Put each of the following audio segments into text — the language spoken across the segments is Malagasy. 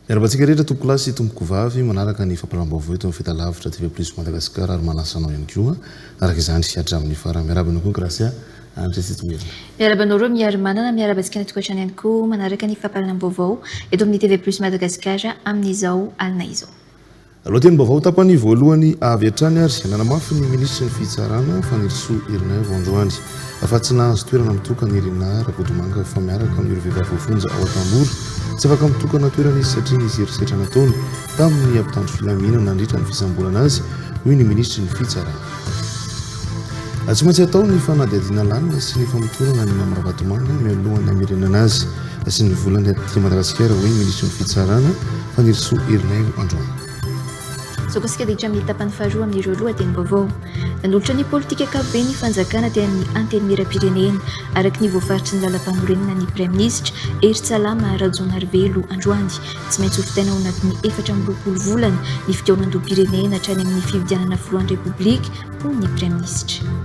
Miarahaba antsika rehetra tompokolahy sy tompokovavy manaraka ny fampahalalam-baovao eto amin'ny fahitalavitra TV Plus Madagascar ary manasa anao ihany koa araka izany hatramin'ny farany. Miarahaba anao koa Gracia Andriatsitomerina. Miarahaba anao roa Miharimanana, miarahaba antsika any an-tokantrano ihany koa manaraka ny fampahalalam-baovao eto amin'ny TV Plus Madagascar amin'izao alina izao. Lohatenim-baovao tapany voalohany avy hatrany ary nanamafy ny minisitry ny Fitsarana, Fanirisoa Ernaivo androany fa tsy nahazo toerana mitokana i Rinah Rakotomanga fa miaraka amin'ireo vehivavy voafonja ao Antanimora. Tsy afaka mitokana toerana izy satria nisy herisetra nataony tamin'ny mpitandro filaminana nandritra ny fisamborana azy, hoy ny minisitry ny Fitsarana. Tsy maintsy atao ny fanadihadiana lalina sy ny famotorana an'i Mamy Ravatomanga mialohan'ny hamerenana azy sy ny volany aty Madagasikara, hoy ny minisitry ny Fitsarana, Fanirisoa Ernaivo androany. Izao koa isika dia hiditra amin'ny tapany faharoa amin'ireo lohatenim-baovao. Nanolotra ny politika ankapobeny ny fanjakana teny amin'ny Antenimierampirenena, araka ny voafaritry ny lalampanorenana ny Praiminisitra, Heritsalama Rajaonarivelo, androany. Tsy maintsy hovitaina ao anatin'ny 24 volana ny fikaonandoham-pirenena hatrany amin'ny fifidianana filohan'ny Repoblika, hoy ny Praiminisitra.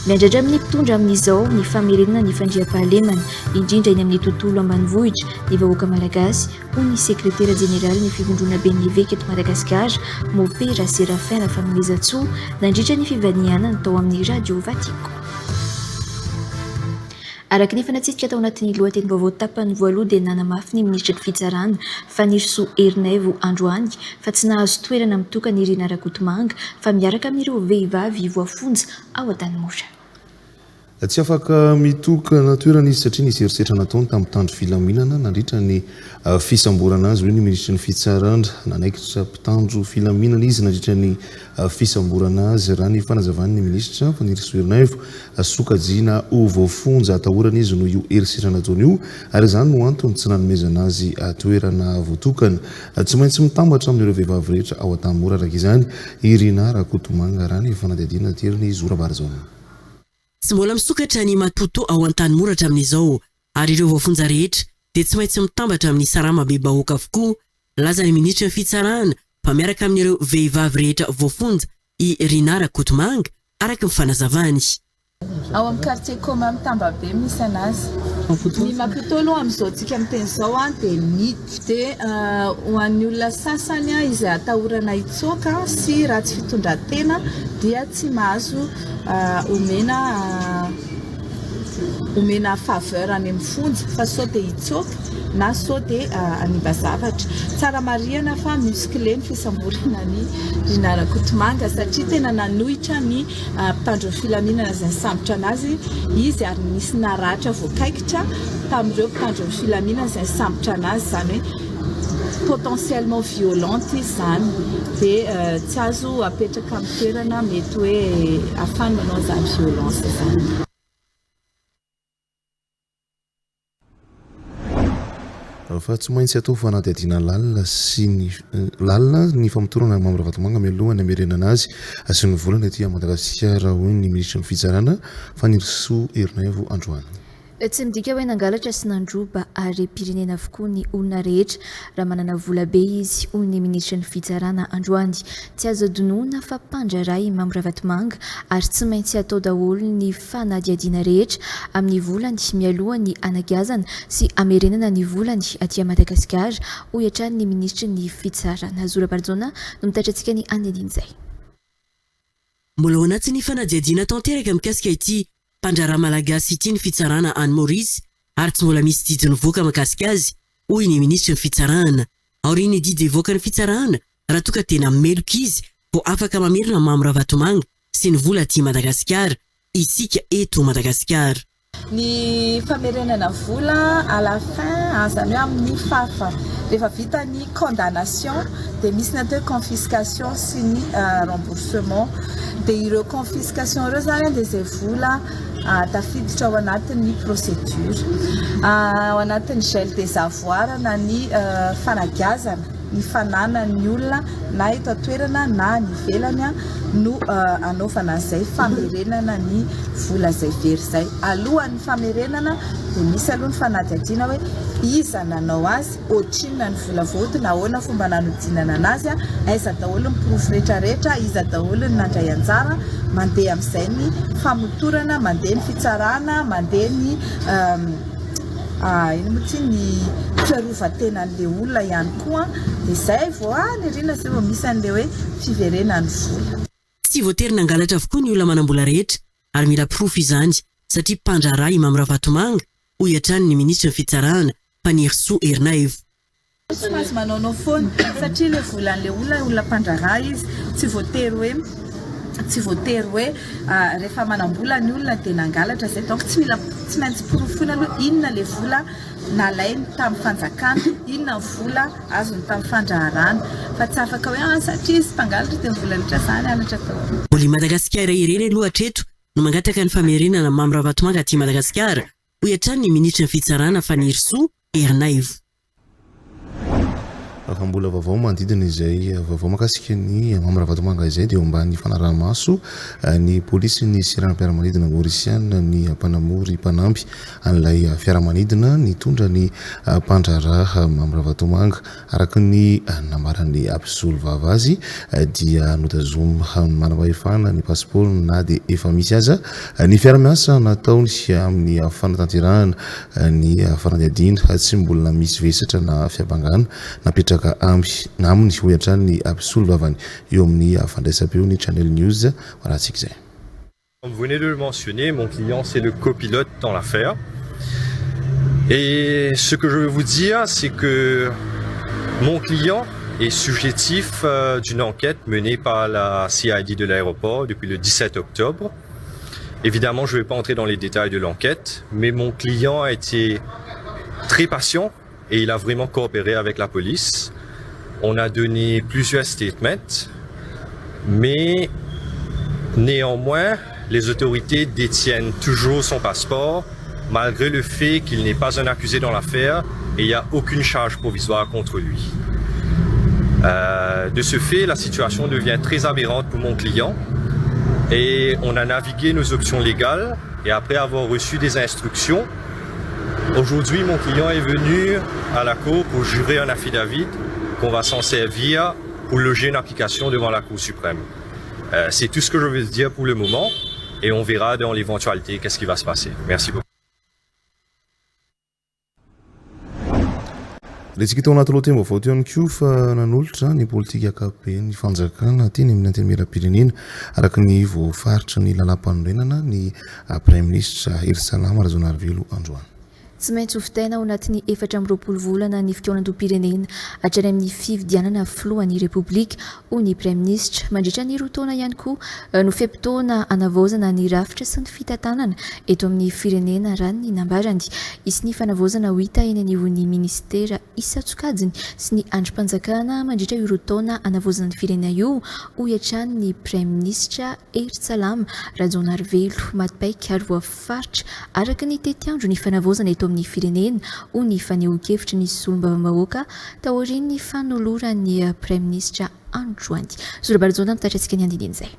Miandrandra amin'ny mpitondra amin'izao ny famerenana ny fandriampahalemana, indrindra eny amin'ny tontolo ambanivohitra, ny vahoaka malagasy, hoy ny sekretera jeneralin'ny Fivondronaben'ny Eveka eto Madagasikara, Mopera Séraphin Rafanomezantsoa, nandritra ny fivanianany tao amin'ny Radio Vatico. Araka ny efa natsidika tao anatin'ny lohatenim-baovao tapany voaloha dia nanamafy ny minisitry ny Fitsarana, Fanirisoa Ernaivo androany fa tsy nahazo toerana mitokana i Rinah Rakotomanga fa miaraka amin'ireo vehivavy voafonja ao Antanimora. Tsy afaka mitokana toerana izy satria nisy herisetra nataony tamin'ny mpitandro filaminana nandritra ny fisamborana azy, hoy ny minisitry ny Fitsarana. Nanaikitra mpitandro filaminana izy nandritra ny fisamborana azy, raha ny fanazavan'ny minisitra Fanirisoa Ernaivo. Sokajiana ho voafonja atahorana izy noho io herisetra nataony io ary izany no antony tsy nanomezana azy toerana voatokana. Tsy maintsy mitambatra amin'ireo vehivavy rehetra ao Antanimora araka izany i Rinah Rakotomanga raha ny fanadihadiana naterin'i Zo Rabarijaona. Tsy mbola misokatra ny Matoto ao Antanimora hatramin'izao ary ireo voafonja rehetra dia tsy maintsy mitambatra amin'ny sarambabem-bahoaka avokoa. Nilaza ny minisitry ny Fitsarana fa miaraka amin'ireo vehivavy rehetra voafonja i Rinah Rakotomanga, araka ny fanazavany. Ao amin'ny quartier commun Mitambabe misy anazy. Ny Maputo aloha amin'izao tsika miteny izao dia mihidy. Dia ho an'ny olona sasany izay atahorana hitsoaka sy ratsy fitondran-tena dia tsy mahazo omena omena faveur any amin'ny fonja fa sao dia hitsoaka na sao dia hanimba zavatra. Tsara marihana fa musclé ny fisamborana an'i Rinah Rakotomanga satria tena nanohitra ny mpitandro ny filaminana izay nisambotra anazy izy ary nisy naratra voakaikitra tamin'ireo mpitandro ny filaminana izay nisambotra anazy, izany hoe potentiellement violente izy izany dia tsy azo apetraka amin'ny toerana mety hoe ahafahany manao an'izany violence izany. Fa tsy maintsy atao fanadihadiana lalina sy ny lalina ny famotorana an'i Mamy Ravatomanga mialohan'ny hamerenana azy sy ny volany aty Madagasikara, hoy ny minisitry ny Fitsarana, Fanirisoa Ernaivo androany. Tsy midika hoe nangalatra sy nandroba harem-pirenena avokoa ny olona rehetra raha manana vola be izy, hoy ny minisitry ny Fitsarana androany. Tsy azo adinoina fa mpandraharaha i Mamy Ravatomanga ary tsy maintsy atao daholo ny fanadihadiana rehetra amin'ny volany mialoha ny hanagiazana sy hamerenana ny volany aty Madagasikara, hoy hatrany ny minisitry ny Fitsarana. Zo Rabarijaona no mitatra antsika ny andinindin'izay. Mbola ao anatin'ny fanadihadiana tanteraka mikasika ity mpandraharaha malagasy ity ny fitsarana any Maurice ary tsy mbola misy didy nivoaka makasika azy, hoy ny minisitry ny fitsarana. Aorian'ny didy hivoakan'ny fitsarana, raha toa ka tena meloka izy vao afaka mamerina Mamy Ravatomanga sy ny vola aty Madagasikara isika eto Madagasikara. Ny famerenana vola à la fin, izany hoe amin'ny fafa, rehefa vita ny condamnation dia misy ny atao hoe confiscation sy ny remboursement. Dia ireo confiscation ireo izany dia izay vola tafiditra ao anatin'ny procédure, ao anatin'ny gel des avoirs na ny fanagiazana. ny fananan'ny olona na eto an-toerana na any ivelany no anaovana an'izay famerenana ny vola izay very izay. Alohan'ny famerenana dia misy aloha ny fanadihadiana hoe iza nanao azy, ohatrinona ny vola voahodina, ahoana fomba nanodinana anazy, aiza daholo ny porofo rehetrarehetra, iza daholo ny nandray anjara, mandeha amin'izay ny famotorana, mandeha ny fitsarana, mandeha ny inona moa ity ny fiarovan-tenan'ilay olona ihany koa, dia izay vao any aoriana izay vao misy an'ilay hoe fiverenan'ny vola. Tsy voatery nangalatra avokoa ny olona manam-bola rehetra ary mila porofo izany satria mpandraharaha i Mamy Ravatomanga, hoy hatrany ny minisitry ny Fitsarana, Fanirisoa Ernaivo. Tsy maintsy manaonao foana satria ilay volan'ilay olona, olona mpandraharaha izy, tsy voatery hoe tsy voatery hoe rehefa manam-bola ny olona dia nangalatra izay, donc tsy mila tsy maintsy porofoina aloha inona ilay vola nalainy tamin'ny fanjakana, inona ny vola azony tamin'ny fandraharahana fa tsy afaka hoe ah satria izy mpangalatra dia ny vola rehetra izany halatra daholo. Mbola i Madagasikara irery aloha hatreto no mangataka ny famerenana an'i Mamy Ravatomanga aty Madagasikara, hoy hatrany ny minisitry ny Fitsarana Fanirisoa Ernaivo. Raha mbola vaovao manodidina izay vaovao mahakasika ny Mamy Ravatomanga izay dia eo ambany fanaraha-maso ny polisin'ny seranam-piaramanidina Maorisiana ny mpanamory mpanampy an'ilay fiaramanidina nitondra ny mpandraharaha Mamy Ravatomanga. Araka ny nambaran'ny mpisolovava azy dia notazomin'ny manam-pahefana ny pasipaorony na dia efa misy aza ny fiara-miasa nataony amin'ny fanatanterahana ny fanadihadiana. Tsy mbola misy vesatra na fiampangana napetraka aminy, hoy hatrany ny mpisolovavany eo amin'ny fandraisam-peo ny Channel News. Hoarahantsika izay. Comme vous venez de le mentionner, mon client c'est le copilote dans l'affaire. Et ce que je veux vous dire, c'est que mon client est subjectif d'une enquête menée par la CID de l'aéroport depuis le 17 octobre. Évidemment, je ne vais pas entrer dans les détails de l'enquête, mais mon client a été très patient et il a vraiment coopéré avec la police. On a donné plusieurs statements, mais néanmoins, les autorités détiennent toujours son passeport, malgré le fait qu'il n'est pas un accusé dans l'affaire et il n'y a aucune charge provisoire contre lui. De ce fait, la situation devient très aberrante pour mon client et on a navigué nos options légales et après avoir reçu des instructions, aujourd'hui mon client est venu à la cour pour jurer un affidavit qu'on va s'en servir pour loger une application devant la Cour suprême. C'est tout ce que je veux dire pour le moment et on verra dans l'éventualité qu'est-ce qui va se passer. Merci beaucoup. Rentsika tao anaty lohatenim-baovao teo ihany koa fa nanolotra ny politika ankapoben'ny fanjakana teny amin'ny Antenimierampirenena araka ny voafaritry ny lalàmpanorenana ny Praiminisitra Herintsalama Rajaonarivelo androany. Tsy maintsy ho vitaina ao anatin'ny 24 volana ny fikaonandoham-pirenena hatrany amin'ny fifidianana filohan'ny Repoblika, hoy ny Praiminisitra. Mandritra ny roa taona ihany koa no fe-potoana hanavaozana ny rafitra sy ny fitantanana eto amin'ny firenena, raha ny nambarany. Hisy ny fanavaozana ho hita eny anivon'ny minisitera isan-tsokajiny sy ny andrim-panjakana mandritra io roa taona hanavaozana ny firenena io, hoy hatrany ny Praiminisitra Herintsalama Rajaonarivelo. Maty paika ary voafaritra. faritra, araka ny tetiandro ny fanavaozana eto amin'ny firenena, hoy ny fanehoan-kevitry ny solombavambahoaka taorian'ny fanoloran'ny Praiminisitra androany. Zo Rabarijaona mitatitra antsika ny andininy izay.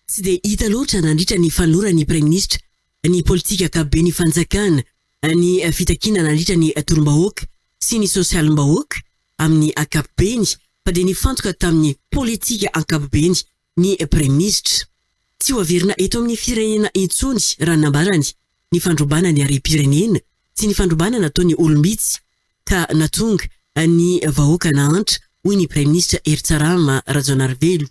Tsy dia hita loatra nandritra ny fanoloran'ny Praiminisitra ny politika ankapoben'ny fanjakana ny fitakiana nandritra ny tolom-bahoaka sy ny sosialim-bahoaka amin'ny ankapobeny fa dia nifantoka tamin'ny politika ankapobeny ny Praiminisitra. Tsy ho averina eto amin'ny firenena intsony, raha ny nambarany, ny fandrobana ny harem-pirenena sy ny fandrobana nataon'ny olom-bitsy ka nahatonga ny vahoaka nahantra, hoy ny Praiminisitra Heritsarama Rajaonarivelo.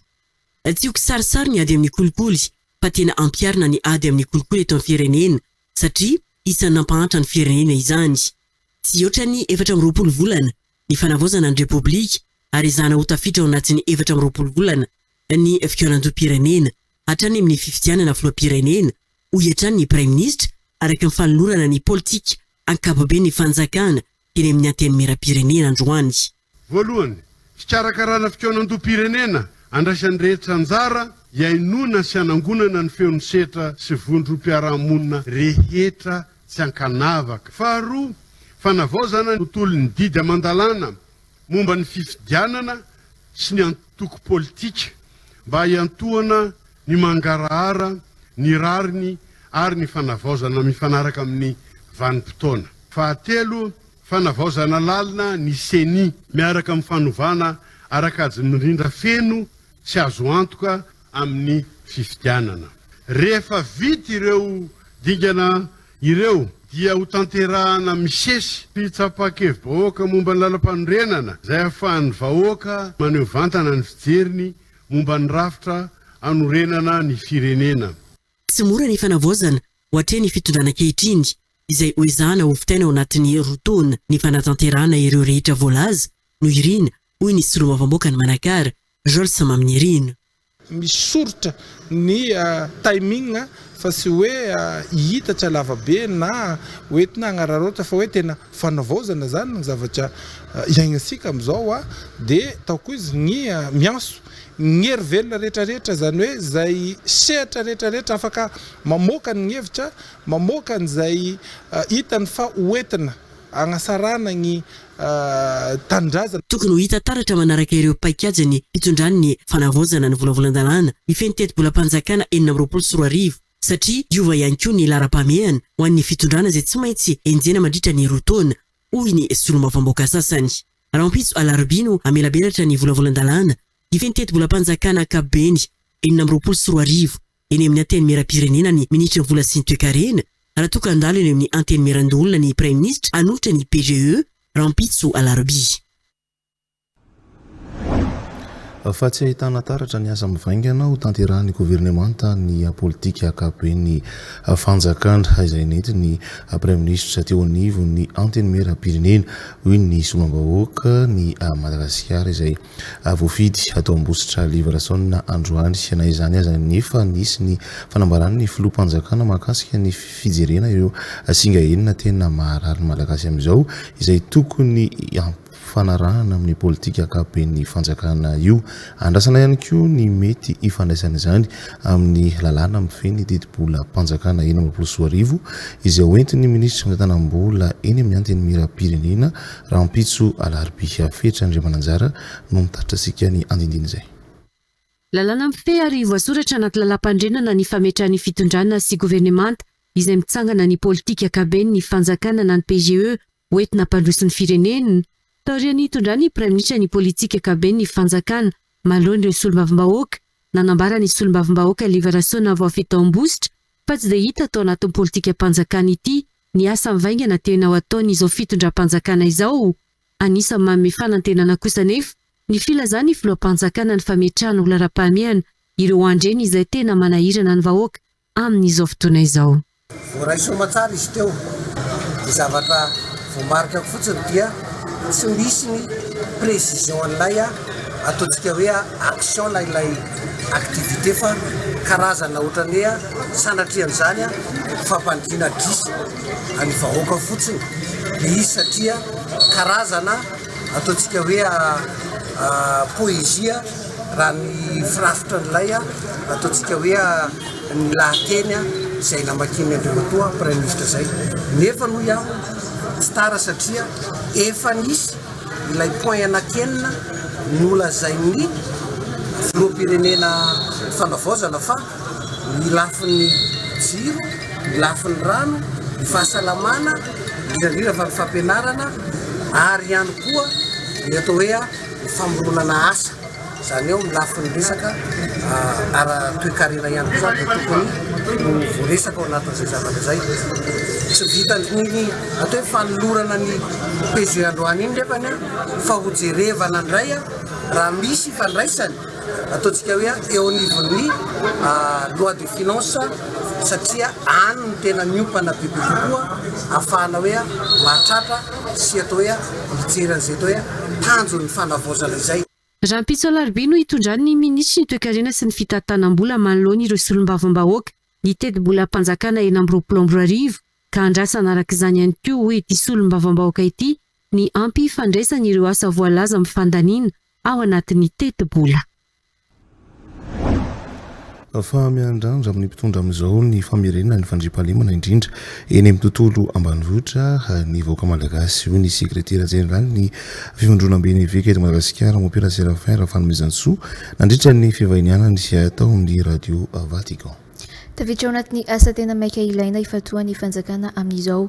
Tsy ho kisarisary ny ady amin'ny kolikoly fa tena ampiharina ny ady amin'ny kolikoly eto amin'ny firenena satria isan'ny nampahantra ny firenena izany. Tsy hihoatra ny 24 volana ny fanavaozana ny Repoblika ary ezahana ho tafiditra ao anatin'ny 24 volana ny fikaonandoham-pirenena hatrany amin'ny fifidianana filoham-pirenena, hoy hatrany ny Praiminisitra araka ny fanolorana ny politika ankapoben'ny fanjakana teny amin'ny Antenimierampirenena androany. Voalohany, fikarakarana fikaonandoham-pirenena andraisan'ny rehetra anjara, hihainoana sy hanangonana ny feon'ny sehatra sy vondrom-piarahamonina rehetra tsy ankanavaka. Faharoa, fanavaozana ny tontolon'ny didy aman-dalàna. momba ny fifidianana sy ny antoko politika mba hiantohana ny mangarahara, ny rariny ary ny fanavaozana mifanaraka amin'ny vanim-potoana. Fahatelo, fanavaozana lalina ny Ceni miaraka amin'ny fanovana ara-kajy mirindra feno sy azo antoka amin'ny fifidianana. Rehefa vita ireo dingana ireo dia hotanterahana misesy fitsapan-kevi-bahoaka momba ny lalampanorenana izay ahafahan'ny vahoaka maneho vantana ny fijeriny momba ny rafitra hanorenana ny firenena. Tsy mora ny fanavaozana ho atrehin'ny fitondrana ankehitriny, izay hoezahana hovitaina ao anatin'ny roa taona ny fanatanterahana ireo rehetra voalaza no irina, hoy ny solombavambaokan'i Manakara, Jules Maminirina. Misoritra ny timing fa tsy hoe hihitatra lavabe na hoentina hagnararaotra fa hoe tena fanavaozana zany ny zavatra iainantsika amin'izao dia ataoko izy ny miantso ny hery velona rehetra rehetra zany hoe zay sehatra rehetra rehetra afaka mamoaka ny hevitra mamoaka an'izay hitany fa hoentina Hagnasarana gny tanindrazana. Tokony ho hita taratra manaraka ireo paikady ny fitondrany ny fanavaozana ny volavolan-dalàna mifehy ny tetibolam-panjakana 2026 satria hiova ihany koa ny laharam-pahamehana ho an'ny fitondrana izay tsy maintsy henjehina mandritra ny roa taona, hoy ny solombavambahoaka sasany. Rahampitso alarobia no hamelabelatra ny volavolan-dalàna mifehy ny tetibolam-panjakana ankapobeny 2026 eny amin'ny Antenimierampirenena ny Minisitry ny Vola sy ny Toekarena, raha toa ka handalo eny amin'ny Antenimierandoholona ny Praiminisitra hanolotra ny PGE rahampitso alarobia. Fa tsy ahitana taratra ny asa mivaingana ho tanterahin'ny governemanta ny politika ankapoben'ny fanjakana izay nentin'ny Praiminisitra teo anivon'ny Antenimierampirenena, hoy ny solombavambahoaka ny Madagasikara izay Voafidy atao Ambositra Livrason androany. Na izany aza anefa nisy ny fanambaran'ny filoham-panjakana mahakasika ny fijerena ireo singa enina tena maharary ny Malagasy amin'izao izay tokony hampifanarahana amin'ny politika ankapoben'ny fanjakana io. Andrasana ihany koa ny mety hifandraisan'izany amin'ny lalàna mifehy ny tetibolam-panjakana 2026 izay hoentin'ny minisitry ny fitantanam-bola eny amin'ny Antenimierampirenena Rahampitso alarobia Fetra Andriamananjara no mitatitra antsika ny andindiny izay. Lalàna mifehy ary voasoratra anaty lalàmpandrenana ny fametrahan'ny fitondrana sy governemanta izay mitsangana ny politika ankaben'ny fanjakana na ny PGE hoentina hampandroso ny firenena. Taorian'ny nitondran'ny Praiminisitra ny politika ankaben'ny fanjakana manoloana ireo solombavambahoaka, nanambara ny solombavambahoaka Liva Rasoana voafidy tao Ambositra fa tsy dia hita tao anatin'ny politikam-panjakana ity ny asa mivaingana tena ho ataon'izao fitondram-panjakana izao. Anisan'ny manome fanantenana kosa anefa ny filazan'ny filoham-panjakana ny fametrahana ho laharam-pahamehana ireo andreny izay tena manahirana ny vahoaka amin'izao fotoana izao. Voaray soamatsara izy teo. Ny zavatra voamarikako fotsiny dia tsy misy ny précision an'ilay ataontsika hoe action na ilay activité fa karazana ohatran'ny hoe Sanatrian'izany fampandriana adrisa ny vahoaka fotsiny le izy satria karazana ataontsika hoe poezia raha ny firafitra an'ilay ataontsika hoe ny lahateny izay namakian'ny Andriamatoa Praiminisitra izay. Nefa hoy aho tsy tara satria efa nisy ilay point anankienina nolazain'ny filoham-pirenena fanavaozana fa ny lafiny jiro, ny lafiny rano, ny fahasalamana, indrindra indrindra fa ny fampianarana ary ihany koa ny atao hoe ny famoronana asa, izany hoe amin'ny lafiny resaka ara-toekarena ihany koa izany dia tokony ho voaresaka ao anatin'izay zavatra izay. Tsy vitan'ny atao hoe fanolorana ny PGE androany iny nefany fa hojerevana indray raha misy ifandraisany Ataontsika hoe eo anivon'ny loi de finance satria any no tena miompana bebe kokoa ahafahana hoe mahatratra sy atao hoe mijery an'izay atao hoe tanjon'ny fanavaozana izay. Rahampitso alarobia no hitondran'ny minisitry ny toekarena sy ny fitantanam-bola manoloana ireo solombavambahoaka ny tetibolam-panjakana 2026 ka andrasana araka izany ihany koa hoy ity solombavambahoaka ity ny hampifandraisany ireo asa voalaza amin'ny fandaniana ao anatin'ny tetibola. Fa miandrandra amin'ny mpitondra amin'izao ny famerenana ny fandriampahalemana indrindra eny amin'ny tontolo ambanivohitra ny vahoaka malagasy, hoy ny sekretera jeneralin'ny Fivondronamben'ny Eveka eto Madagasikara, Mompera Séraphin Rafanomezantsoa, nandritra ny fivahinianany tao amin'ny Radio Vatican. Tafiditra ao anatin'ny asa tena maika ilaina ifantohan'ny fanjakana amin'izao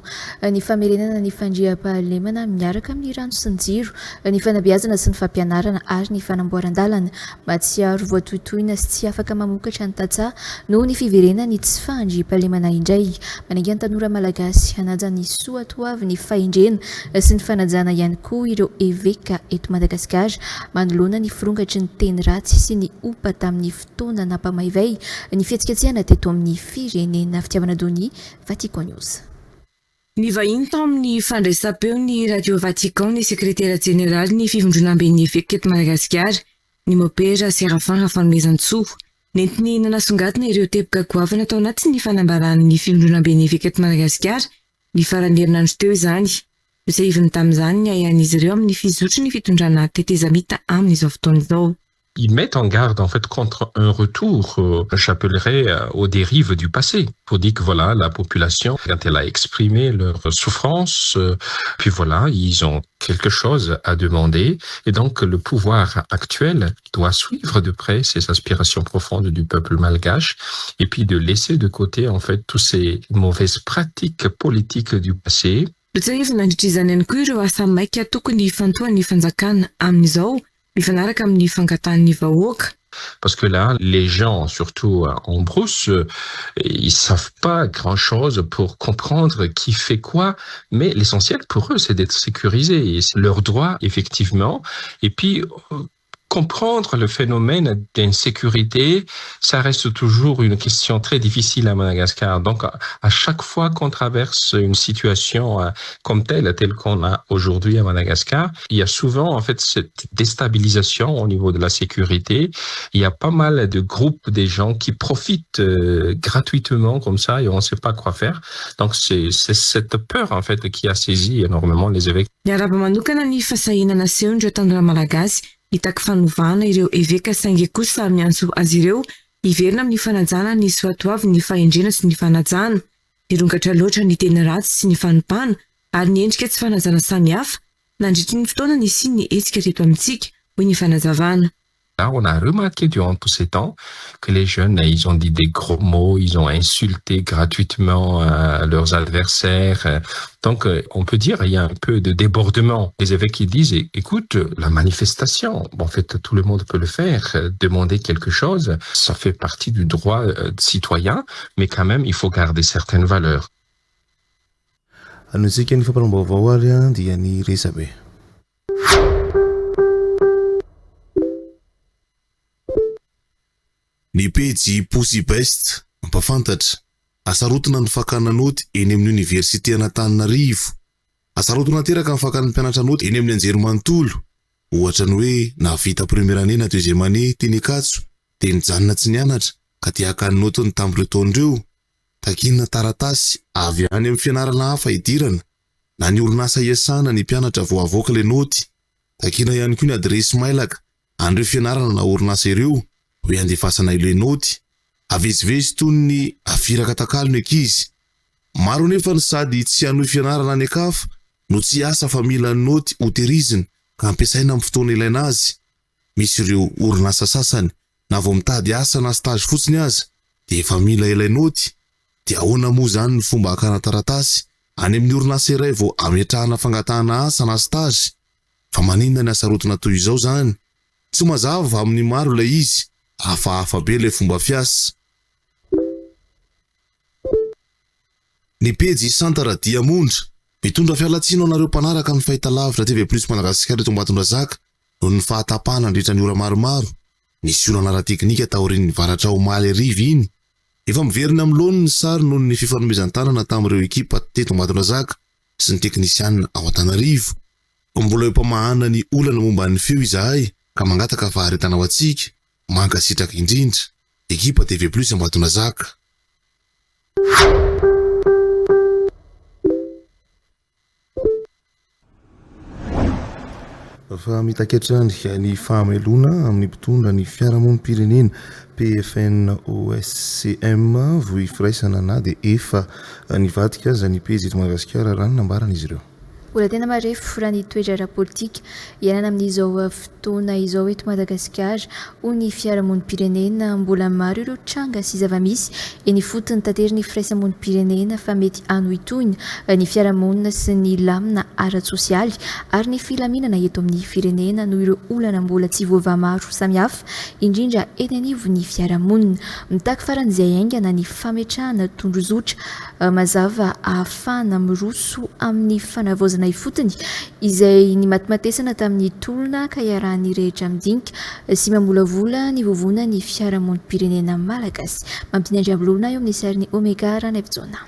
ny famerenana ny fandriampahalemana miaraka amin'ny rano sy ny jiro, ny fanabeazana sy ny fampianarana ary ny fanamboaran-dalana. Mahatsiaro voatohitohina sy tsy afaka mamokatra ny tantsaha noho ny fiverenan'ny tsy fahandriampahalemana indray. Manainga ny tanora malagasy hanaja ny soatoavin'ny fahendrena sy ny fanajana ihany koa ireo eveka eto Madagasikara manoloana ny firongatry ny teny ratsy sy ny ompa tamin'ny fotoana nampamaivay ny fihetsiketsehana teto amin'ny firenena. Fitiavana Donia, Vatican News. Nivahiny tao amin'ny fandraisam-peon'ny Radio Vatican ny sekretera jeneralin'ny Fivondronamben'ny Eveka eto Madagasikara, ny Mopera Séraphin Rafanomezantsoa. Nentiny nanasongadina ireo teboka goavana tao anatin'ny fanambaran'ny Fivondronamben'ny Eveka eto Madagasikara ny faran'ny herinandro teo izany. Notsiahiviny tamin'izany ny ahiahin'izy ireo amin'ny fizotry ny fitondrana tetezamita amin'izao fotoana izao. Ils mettent en garde en fait contre un retour, euh, j'appellerais euh, aux dérives du passé, pour dire que voilà, la population, quand elle a exprimé leur souffrance, euh, puis voilà, ils ont quelque chose à demander et donc le pouvoir actuel doit suivre de près ces aspirations profondes du peuple malgache et puis de laisser de côté en fait toutes ces mauvaises pratiques politiques du passé. Notsiahivina nandritra izany ihany koa ireo asa maika tokony hifantohan'ny fanjakana amin'izao mifanaraka amin'ny fangatahan'ny vahoaka. Parce que là, les gens, surtout en brousse, ils savent pas grand-chose pour comprendre qui fait quoi, mais l'essentiel pour eux, c'est d'être sécurisés et c'est leur droit, effectivement. Et puis, comprendre le phénomène d'insécurité, ça reste toujours une question très difficile à Madagascar. Donc, à chaque fois qu'on traverse une situation euh, comme telle, telle qu'on a aujourd'hui à Madagascar, il y a souvent en fait cette déstabilisation au niveau de la sécurité. Il y a pas mal de groupes des gens qui profitent euh, gratuitement comme ça et on ne sait pas quoi faire. Donc c'est cette peur en fait qui a saisi énormément les évêques. Niarahaba manokana ny fahasahiana nasehon'ireo tanora malagasy nitaky fanovana ireo eveka saingy kosa miantso azy ireo hiverina amin'ny fanajana ny soatoavin'ny fahendrena sy ny fanajana. Nirongatra loatra ny teny ratsy sy ny fanompana ary ny endrika tsy fanajana samihafa nandritry ny fotoana nisian'ny hetsika teto amintsika, hoy ny fanazavana. Là, on a remarqué durant tous ces temps que les jeunes, ils ont dit des gros mots, ils ont insulté gratuitement euh, leurs adversaires. Donc, euh, on peut dire il y a un peu de débordement. Les évêques qui disent, écoute, la manifestation, en fait, tout le monde peut le faire, demander quelque chose, ça fait partie du droit euh, citoyen, mais quand même, il faut garder certaines valeurs. Anohintsika ny fampahalalam-baovao ary dia ny resabe. Ny pejy Pussy Best mampahafantatra, Hasarotina ny fakana naoty eny amin'ny oniversitean'Antananarivo. Hasarotina tanteraka ny fakan'ny mpianatra naoty eny amin'ny anjerimanontolo. Ohatra ny hoe nahavita première année na deuxième année teny Ankatso dia nijanona tsy nianatra ka te haka ny naotiny tamin'ireo taona ireo. Takiana taratasy avy any amin'ny fianarana hafa hidirana na ny orinasa iasana ny mpianatra vao havoaka ilay naoty. Takiana ihany koa ny adiresy mailaka an'ireo fianarana na orinasa ireo hoe handefasana ilay naoty. Avezivezy toy ny afiraka takalo ny ankizy. Maro anefa ny sady tsy hanohy fianarana any an-kafa no tsy hiasa fa mila ny naoty hotehirizina ka ampiasaina amin'ny fotoana ilaina azy. Misy ireo orinasa sasany na vao mitady asa na stage fotsiny aza dia efa mila ilay naoty. Dia ahoana moa izany ny fomba hakana taratasy any amin'ny orinasa iray vao ametrahana fangatahana asa na stage? Fa maninona ny hasarotina toy izao izany? Tsy mazava amin'ny maro ilay izy, hafahafa be ilay fomba fiasa. Ny pejy Santara Diamondra, mitondra fialantsiny ho anareo mpanaraka ny fahitalavitra TV Plus Madagasikara eto Ambatondrazaka noho ny fahatapahana nandritra ny ora maromaro. Nisy olana ara-teknika taorian'ny varatra omaly hariva iny. Efa miverina amin'ny laoniny ny sary noho ny fifanomezan-tanana tamin'ireo ekipa teto Ambatondrazaka sy ny teknisianina ao Antanarivo. Mbola eo am-pamahana ny olana momba ny feo izahay ka mangataka faharetana ho antsika. Mankasitraka indrindra. Ekipa TV Plus Ambatondrazaka. Fa mitaky hatrany ny fahamelona amin'ny mpitondra ny fiarahamonim-pirenena, PFNOSCM, vohy firaisana na dia efa nivadika aza ny pejy eto Madagasikara raha ny nambaran'izy ireo. Mbola tena marefo raha ny toe-draharaha politika iainana amin'izao fotoana izao eto Madagasikara, hoy ny fiarahamonim-pirenena. Mbola maro ireo tranga sy zava-misy eny ifotony taterin'ny firaisamonim-pirenena fa mety hanohitohina ny fiarahamonina sy ny lamina ara-tsosialy ary ny filaminana eto amin'ny firenena noho ireo olana mbola tsy voavaha maro samihafa, indrindra eny anivon'ny fiarahamonina. Mitaky faran'izay haingana ny fametrahana tondrozotra mazava ahafahana miroso amin'ny fanavaozana ifotony izay nimatimatesana tamin'ny tolona ka iarahan'ny rehetra midinika sy mamolavola ny vovonan'ny fiarahamonim-pirenena malagasy. Mampidina Andriambololona eo amin'ny sarin'i Omega Ranaivojaona.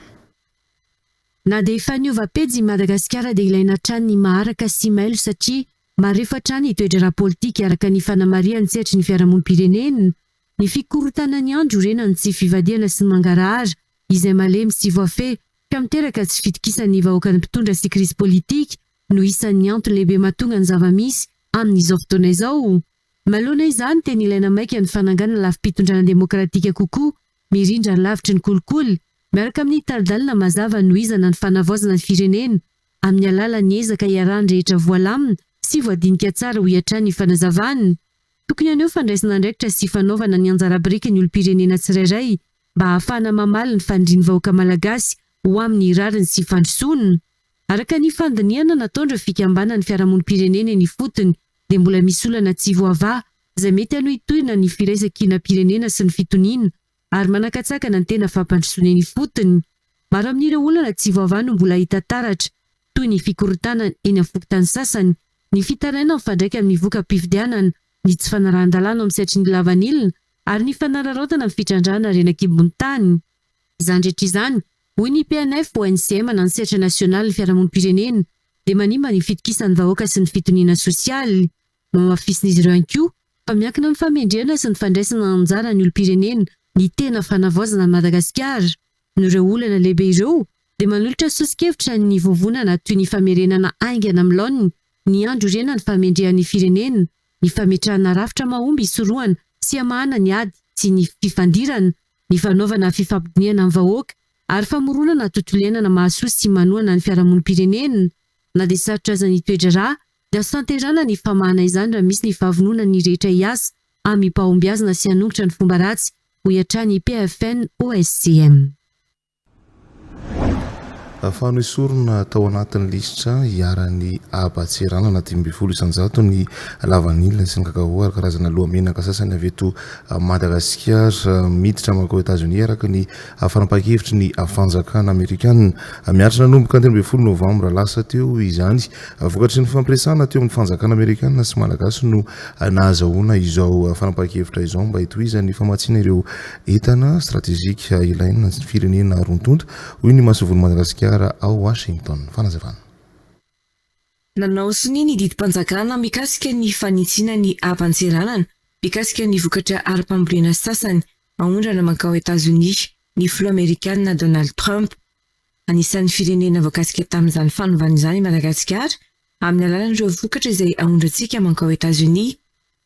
Na dia efa niova pejy i Madagasikara dia ilaina hatrany ny maharaka sy mailo satria marefo hatrany ny toe-draharaha politika araka ny fanamarihan'ny sehatry ny fiarahamonim-pirenena Ny fikorontanan'ny andro iorenan'ny tsy fivadihana sy ny mangarahara, izay malemy sy voafehy, ka miteraka tsy fitokisan'ny vahoakan'ny mpitondra sy krizy politika, no isan'ny antony lehibe mahatonga ny zava-misy amin'izao fotoana izao. Manoloana izany, tena ilaina maika ny fananganana lafim-pitondrana demokratika kokoa, mirindra ary lavitry ny kolikoly, miaraka amin'ny tari-dalana mazava hanohizana ny fanavaozana ny firenena amin'ny alalan'ny ezaka iarahan'ny rehetra voalamina sy voadinika tsara, hoy hatrany ny fanazavana. Tokony haneho fandraisana andraikitra sy fanaovana ny anjara biriky ny olom-pirenena tsirairay mba hahafahana mamaly ny fanirian'ny vahoaka malagasy ho amin'ny rariny sy fandrosoana. Araka ny fandinihana nataon'ireo fikambanan'ny fiarahamonim-pirenena eny ifotony dia mbola misy olana tsy voavaha izay mety hanohitohina ny firaisankinam-pirenena sy ny fitoniana ary manakatsakana ny tena fampandrosoana eny ifotony. Maro amin'ireo olana tsy voavaha no mbola hita taratra, toy ny fikorontanana eny amin'ny fokontany sasany, ny fitarainana mifandraika amin'ny voka-pifidianana, ny tsy fanarahan-dalàna ao amin'ny sehatry ny lavanilina ary ny fanararaotana amin'ny fitrandrahana harena an-kibon'ny tany. Izany rehetra izany, hoy ny PNF, ONCM na ny Sehatra Nasionalin'ny Fiarahamonim-pirenena, dia manimba ny fitokisan'ny vahoaka sy ny fitoniana sosialy. Nohamafisin'izy ireo ihany koa fa miankina amin'ny fahamendrehana sy ny fandraisana anjara ny olom-pirenena ny tena fanavaozana an'i Madagasikara. Noho ireo olana lehibe ireo dia manolotra soso-kevitra ny vovonana toy ny famerenana haingana amin'ny laoniny ny andro iorenan'ny fahamendrehan'ny firenena, ny fametrahana rafitra mahomby hisorohana sy hamahana ny ady sy ny fifandirana, ny fanaovana fifampidinihana amin'ny vahoaka ary famoronana tontolo iainana mahasoa sy manohana ny fiarahamonim-pirenena. Na dia sarotra aza ny toe-draharaha Dia azo tanterahana ny famahana izany raha misy ny fahavononan'ny ny rehetra hiasa amim-pahombiazana sy hanongotra ny fomba ratsy, hoy hatrany PFN OSCM. Fa noesorina tao anatin'ny lisitra iharan'ny haban-tseranana 15% ny lavanila sy ny kakao ary karazana lohamenaka sasany avy eto Madagasikara miditra mankao Etazonia araka ny fanapahan-kevitry ny fanjakana amerikanina. Mihatra nanomboka ny 13 novambra lasa teo izany. Vokatry ny fifampiresahana teo amin'ny fanjakana amerikanina sy malagasy no nahazahoana izao fanapahan-kevitra izao mba hitohizan'ny famatsiana ireo entana stratejika ilaina ny firenena roa tonta, hoy ny masoivohon'i Madagasikara ao Washington. Fanazavana. Nanao sonia ny didim-panjakana mikasika ny fanitsiana ny haban-tseranana mikasika ny vokatra ara-pambolena sasany aondrana mankao Etazonia ny filoha amerikanina Donald Trump. Anisan'ny firenena voakasika tamin'izany fanovana izany i Madagasikara, amin'ny alalan'ireo vokatra izay aondrantsika mankao Etazonia.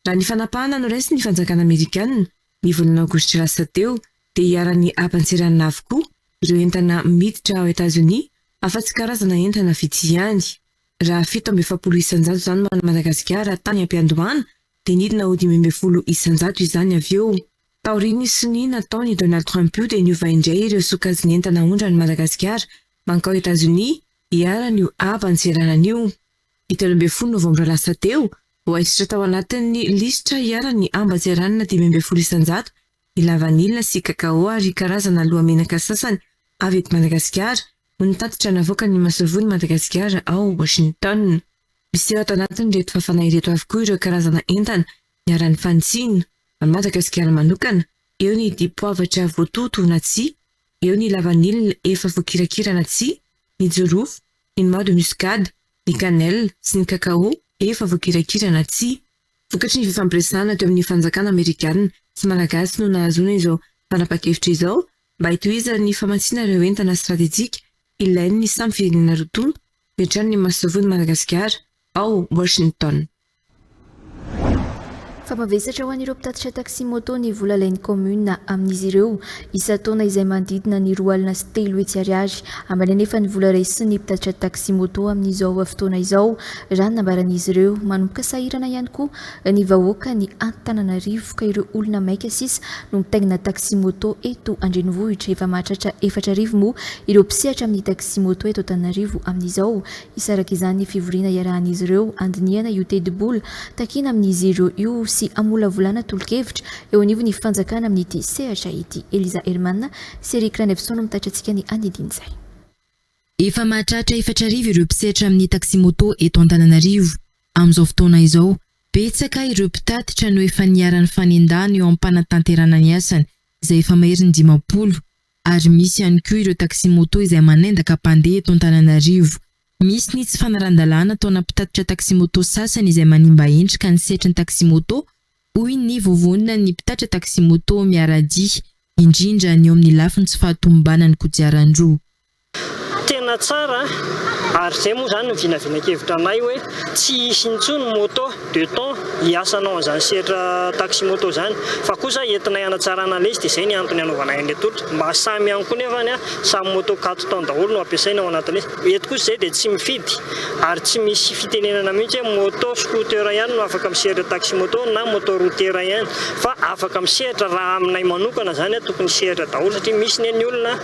Raha ny fanapahana noraisin'ny fanjakana amerikanina, ny volana aogositra lasa teo, dia iharan'ny haban-tseranana avokoa ireo entana miditra ao Etazonia, afa-tsy karazana entana vitsy ihany. Raha 47 isanjato izany Madagasikara tany am-piandohana, dia nidina ho 15% izany avy eo. Taorian'ny sonia nataon'i Donald Trump io dia niova indray ireo sokajin'entana aondran'i Madagasikara mankao Etazonia iharan'io haban-tseranana io. Ny 13 novambra lasa teo, voaisitra tao anatin'ny lisitra iharan'ny haban-tseranana 15% ny lavanila sy kakao ary karazana lohamenaka sasany avy eto Madagasikara, hoy ny tatitra navoakan'ny masoivohon'i Madagasikara ao Washington. Miseho ato anatin'ireto fafana ireto avokoa ireo karazana entana niharan'ny fanitsiana. An'i Madagasikara manokana, eo ny dipoavatra voatoto na tsia, eo ny lavanila efa voakirakira na tsia, ny jirofo, ny noix de muscade, ny cannelle sy ny cacao efa voakirakira na tsia. Vokatry ny fifampiresahana teo amin'ny fanjakana amerikanina sy malagasy no nahazoana izao fanapahan-kevitra izao mba hitohizan'ny famatsiana ireo entana stratejika ilain'ny samy firenena roa tonta, hoy hatrany ny masoivohon'i Madagasikara ao Washington. Fa mavesatra ho an'ireo mpitatitra taxi-moto ny vola alain'ny kaominina amin'izy ireo isan-taona izay manodidina ny 320 ariary. Ambany anefa ny vola raisin'ny mpitatitra taxi-moto amin'izao fotoana izao, raha ny nambaran'izy ireo. Manomboka sahirana ihany koa ny vahoakan'i Antananarivo ka ireo olona maika sisa no mitaingina taxi-moto eto an-drenivohitra. Efa mahatratra 4000 moa ireo mpisehatra amin'ny taxi-moto eto Antananarivo amin'izao. Hisy araka izany ny fivoriana iarahan'izy ireo handinihana io tetibola takiana amin'izy ireo io sy hamolavolana tolo-kevitra eo anivon'ny fanjakana amin'ity sehatra ity. Eliza Herman sy Eric Ranaivoson no mitatitra antsika ny andidin'izay. Efa mahatratra 4000 ireo mpisehatra amin'ny taxi-moto eto Antananarivo amin'izao fotoana izao. Betsaka ireo mpitatitra no efa niharan'ny fanendahana eo am-panatanterana ny asany, izay efa maherin'ny 50. ary misy ihany koa ireo taxi-moto izay manendaka mpandeha eto Antananarivo. Misy ny tsy fanaran-dalàna ataona mpitatitra taxi-moto sasany izay manimba endrika ny sehatry ny taxi-moto, hoy ny vovonan'ny mpitatra taxi-moto miara-dia, indrindra ny eo amin'ny lafiny tsy fahatomombanan'ny kodiaran-droa. Tena tsara ary izay moa izany ny vinavinan-kevitra anay hoe tsy hisy intsony moto deux temps hiasanao an'izany sehatra taxi moto izany fa kosa entinay hanatsarana an'ilay izy dia izay ny antony hanaovanay an'ilay tolotra mba samy ihany koa nefany samy moto quatre temps daholo no ampiasaina ao anatin'ilay izy. Eto kosa izay dia tsy mifidy ary tsy misy fitenenana mihitsy hoe moto scooter ihany no afaka misehatra taxi moto na moto routière ihany fa afaka misehatra raha aminay manokana izany tokony hisehatra daholo satria misy ne ny olona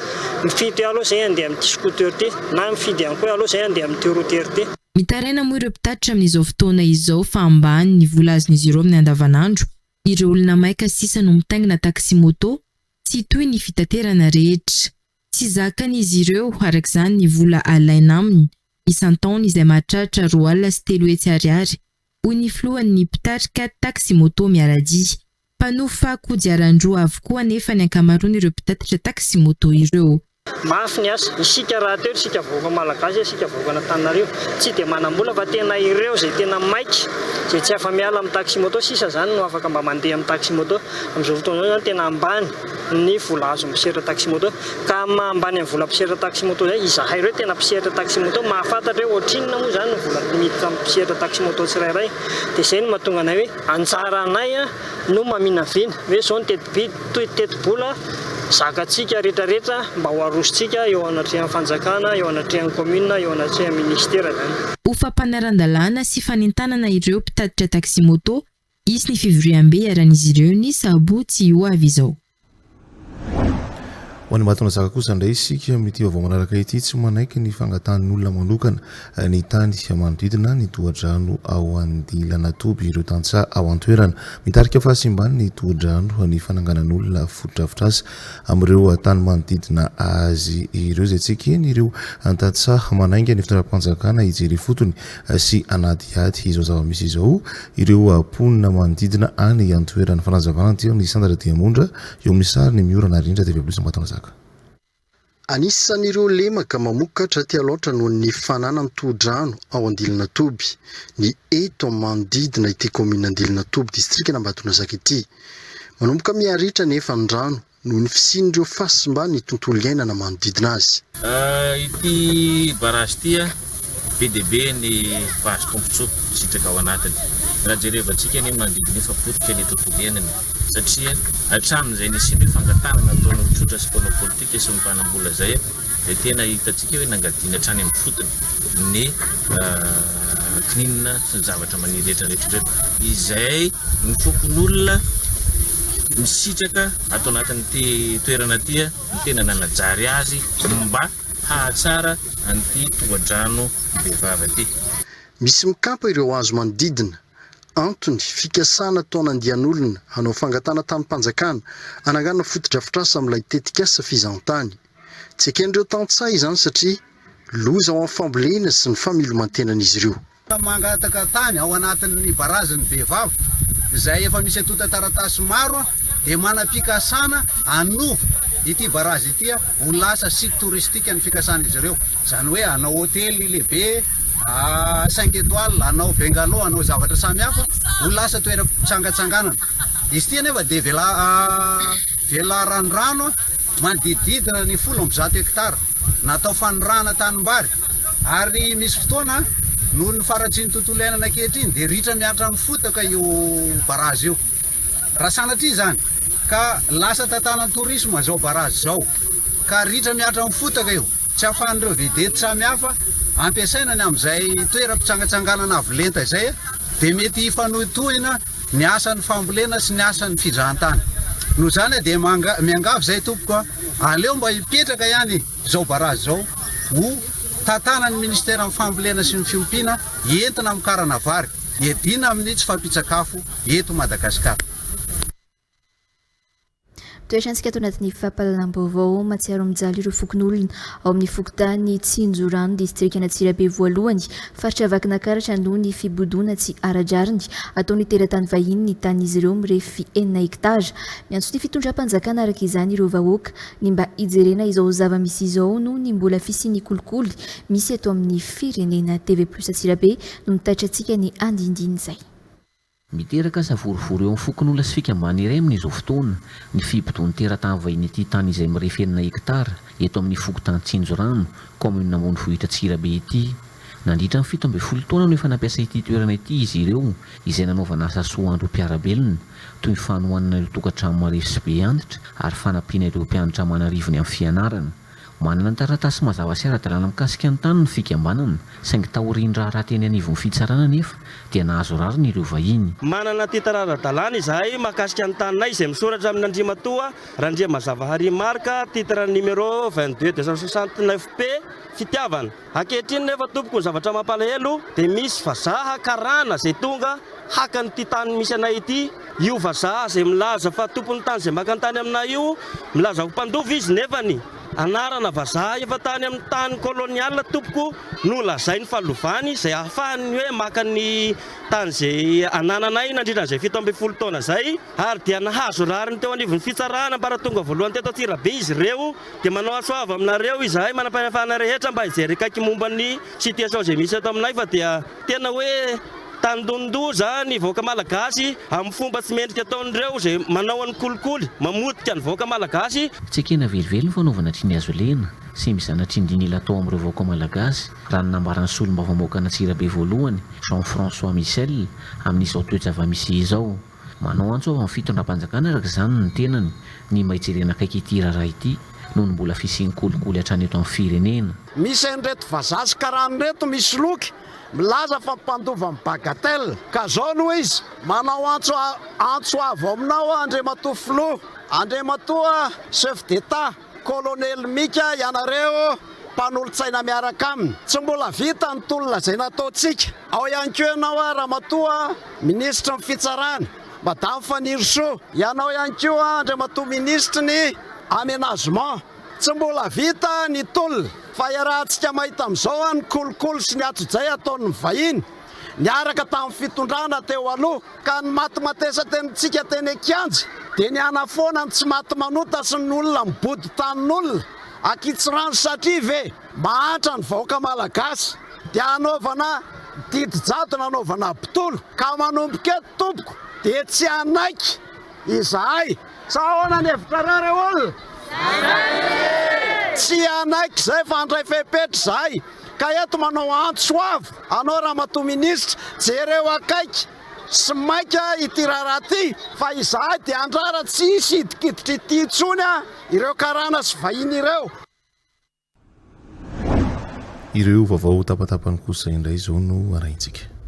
Mifidy aloha zay handeha amin'ity scooter ity na mifidy ihany koa aloha zay handeha amin'ity routière ity. Mitaraina moa ireo mpitatitra amin'izao fotoana izao fa ambany ny vola azon'izy ireo amin'ny andavanandro, ireo olona maika sisa no mitaingina taxi-moto, tsy toy ny fitaterana rehetra. Tsy zakan'izy ireo araka izany ny vola alaina aminy isan-taona izay mahatratra 320 ariary, hoy ny filohan'ny mpitarika taxi-moto miara-dia. Mpanofa kodiaran-droa avokoa anefa ny ankamaroan'ireo mpitatitra taxi-moto ireo. Mafy ny asa. Isika rahateo, isika vahoaka malagasy, isika vahoakan'Antananarivo, tsy dia manam-bola fa tena ireo izay tena maika, izay tsy afa-miala amin'ny taxi-moto sisa izany no afaka mba mandeha amin'ny taxi-moto. Amin'izao fotoana izao izany tena ambany ny vola azon'ny mpisehatra taxi-moto. Ka amin'ny maha ambany ny vola mpisehatra taxi-moto izay, izahay ireo tena mpisehatra taxi-moto mahafantatra hoe ohatrinona moa izany ny vola miditra amin'ny mpisehatra taxi-moto tsirairay. Dia izay no mahatonga anay hoe anjaranay no maminavina hoe izao ny tetibidy toy tetibola zakantsika retraretra mba ho arosontsika eo anatrehan'ny fanjakana, eo anatrehan'ny commune, eo anatrehan'ny ministera izany. Ho fampanaran-dalàna sy fanentanana ireo mpitatitra taxi-moto, hisy ny fivoriambe iharan'izy ireo ny sabotsy ho avy izao. Ho any Ambatonazaka kosa indray isika amin'ity vaovao manaraka ity, tsy manaiky ny fangatahan'ny olona manokana ny tany manodidina ny tohadrano ao Andilanatoby ireo tantsaha ao an-toerana. Mitarika fahasimban'ny tohodrano ny fananganan'olona fotodrafitrasa amin'ireo tany manodidina azy ireo izay tsy eken'ireo tantsaha manainga ny fitondram-panjakana hijery ifotony sy hanadihady izao zava-misy izao ireo mponina manodidina any an-toerana. Fanazavana aty amin'ny Sandra Diamondra eo amin'ny sary ny Miorana Arindra TV Plus Ambatonazaka. Anisan'ireo lemaka mamokatra aty Alaotra noho ny fananany tohodrano ao Andilinatoby ny eto amin'ny manodidina ity kaominina Andilinatoby distrikan'Ambatonazaka ity. Manomboka miha-ritra anefa ny rano noho ny fisian'ireo fahasimban'ny tontolo iainana manodidina azy. Ity barrage ity be dia be ny mpahazo tombontsoa misitraka ao anatiny. Raha jerevantsika anie ny manodidina io fa potika ny tontolo iainana e! Satria hatramin'izay nisian'ireo fangatahana nataon'olon-tsotra sy mpanao politika sy ny mpanam-bola izay dia tena hitantsika hoe nangadiana hatrany amin'ny fotony ny kininina sy ny zavatra maniry rehetra rehetra ireo. Izay ny fokonolona misitraka ato anatin'ity toerana ity no tena nanajary azy mba hahatsara an'ity tohadrano bevava ity. Misy mikampa ireo hazo manodidina. Antony, fikasana ataon'andian'olona hanao fangatahana tanim-panjakana hananganana fotodrafitrasa amin'ilay tetikasa fizahantany. Tsy eken'ireo tantsaha izany satria loza ho an'ny fambolena sy ny fameloman-tenan'izy ireo. Mangataka tany ao anatin'ny barazin'i Bevava izay efa misy antontan-taratasy maro dia manam-pikasana hanova ity barazy ity ho lasa site touristique ny fikasan'izy ireo. Izany hoe hanao hotely lehibe cinq étoiles, hanao bungalow, hanao zavatra samihafa ho lasa toeram-pitsangatsanganana. Izy ity anefa dia velaran-drano manodidididina ny 110 hektara. Natao fanirahana tanimbary ary misy fotoana Noho ny faharatsian'ny tontolo iainana ankehitriny dia ritra mihatra amin'ny fotaka io barazy io. Raha sanatria izany ka lasa tantanan'ny tourisme izao barazy izao ka ritra mihatra amin'ny fotaka io, tsy ahafahan'ireo vedety samihafa ampiasaina ny amin'izay toeram-pitsangatsanganana avo lenta izay dia mety hifanohitohina ny asan'ny fambolena sy ny asan'ny fizahantany. Noho izany dia miangavy izay tompoko a, aleo mba hipetraka ihany izao barazy izao ho tantanan'ny ministeran'ny fambolena sy ny fiompiana entina hamokarana vary hiadiana amin'ny tsy fahampian-tsakafo eto Madagasikara. Mitoetra antsika ato anatin'ny fampahalalam-baovao, mahatsiaro mijaly ireo fokonolona ao amin'ny fokontany Tsinjorano, distrikan'Antsirabe voalohany, faritra Vakinakaratra noho ny fibodoana tsy ara-drariny ataon'ny teratany vahiny ny tanin'izy ireo mirefy enina hektara. Miantso ny fitondram-panjakana araka izany ireo vahoaka ny mba hijerena izao zava-misy izao noho ny mbola fisian'ny kolikoly misy eto amin'ny firenena. TV Plus Antsirabe no mitaitra antsika ny andindinin'izay. Miteraka savorovoro eo amin'ny fokonolona sy fikambanana iray amin'izao fotoana ny fibodoan'ny teratany vahiny ity tany izay mirefy enina hektara eto amin'ny fokontany Tsinjorano, kaominina ambonivohitra Antsirabe ity. Nandritra ny 17 taona no efa nampiasa ity toerana ity izy ireo izay nanaovana asa soa andro mpiara-belona toy ny fanohanana ireo tokantrano marefo sy be antitra ary fanampiana ireo mpianatra aman'arivony amin'ny fianarana. Manana taratasy mazava sy ara-dalàna mikasika ny tany ny fikambanana, saingy taorian'ny raharaha teny anivon'ny fitsarana anefa dia nahazo rariny ireo vahiny. Manana titre ara-dalàna izahay mahakasika ny taninay izay misoratra amin'ny Andriamatoa Randriamazavahary Marc, titre numéro 22 269 P, Fitiavana. Ankehitriny nefa tompoko ny zavatra mampalahelo dia misy vazaha karana izay tonga haka an'ity tany misy anay ity, io vazaha izay milaza fa tompon'ny tany izay maka ny tany aminay io, milaza ho mpandova izy nefany anarana vazaha efa tany amin'ny tany colonial tompoko no lazainy fa lovany izay ahafahany hoe maka ny tany izay anananay nandritra an'izay 17 taona izay ary dia nahazo rariny teo anivon'ny fitsarana ambaratonga voalohany teto Antsirabe izy ireo. Dia manao antso avo aminareo izahay manam-pahefana rehetra mba hijery akaiky momba ny situation izay misy eto aminay fa dia tena hoe tandindon-doza ny vahoaka malagasy amin'ny fomba tsy mendrika ataon'ireo izay manao an'ny kolikoly mamotika ny vahoaka malagasy. Tsy ekena velively ny fanaovana tsindry-hazolena sy mizana tsindrin'ila atao amin'ireo vahoaka malagasy, raha ny nambaran'ny solombavambahoakan'Antsirabe voalohany, Jean François Michel, amin'izao toe-javamisy izao. Manao antso avo amin'ny fitondram-panjakana araka izany ny tenany ny mba hijerena akaiky ity raharaha ity noho ny mbola fisian'ny kolikoly hatrany eto amin'ny firenena. Misy an'ireto vazaha sy karana ireto misoloky milaza fa mpandova ny bagatelle. Ka zao no izy, manao antso antso avo aminao aho Andriamatoa Filoha, Andriamatoa Chef d'Etat, Kolonely Mika ianareo mpanolotsaina miaraka aminy. Tsy mbola vita ny tolona izay nataontsika. Ao ihany koa ianao Ramatoa Minisitry ny Fitsarana, Madame Fanirisoa. Ianao ihany koa Andriamatoa Minisitry ny Aménagement. Tsy mbola vita ny tolona fa iarahantsika mahita amin'izao ny kolikoly sy ny atsojay ataon'ny vahiny niaraka tamin'ny fitondrana teo aloha. Ka ny matimatesan-tenintsika teny an-kianja dia ny hanafoana ny tsy maty manota sy ny olona mibodo tanin'olona ankitsirano satria ve mahantra ny vahoaka malagasy dia hanaovana didy jadona hanaovana mpitolo ka manomboka eto tompoko dia tsy hanaiky izahay Sa ahoana ny hevitrareo re olona? Tsy hanaiky izay fa handray fepetra izahay. Ka eto manao antso avo anao Ramatoa Minisitra, jereo akaiky sy maika ity raharaha ity fa izahay dia handrara tsy hisy hidikiditra ity intsony ireo karana sy vahiny ireo. Ireo vaovao tapatapany kosa indray izao no arahintsika.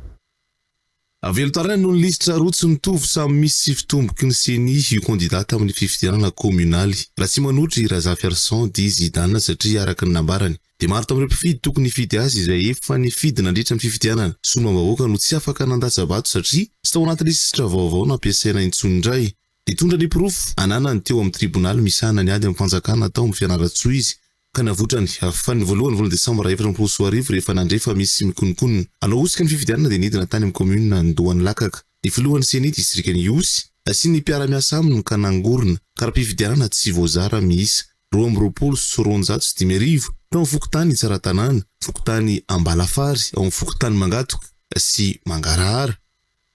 Velon-taraina noho ny lisitra roa tsy mitovy samy misy fitomboky ny Ceni io kandida tamin'ny fifidianana kominaly Ratsimanotry Razafiarison dit Zidane satria araka ny nambarany dia maro tamin'ireo mpifidy tokony hifidy azy izay efa nifidy nandritra ny fifidianana solombavambahoaka no tsy afaka nandatsa-bato satria tsy tao anaty lisitra vaovao nampiasaina intsony indray. Nitondra ny porofo ananany teo amin'ny tribonaly misahana ny ady amin'ny fanjakana tao amin'ny Fianarantsoa izy ka navoitrany fa ny voalohan'ny volana desambra 2024 rehefa nandre fa misy mikononkonona hanao hosoka ny fifidianana dia nidina tany amin'ny kaominina Andohanilakaka ny filohan'ny Ceni distrikan'i Ihosy sy ny mpiara-miasa aminy ka nangorona kara-pifidianana tsy voazara miisa 222 tao amin'ny fokontany Tsaratanàna, fokontany Ambalafary, ao amin'ny fokontany Mangatoka sy Mangarahara.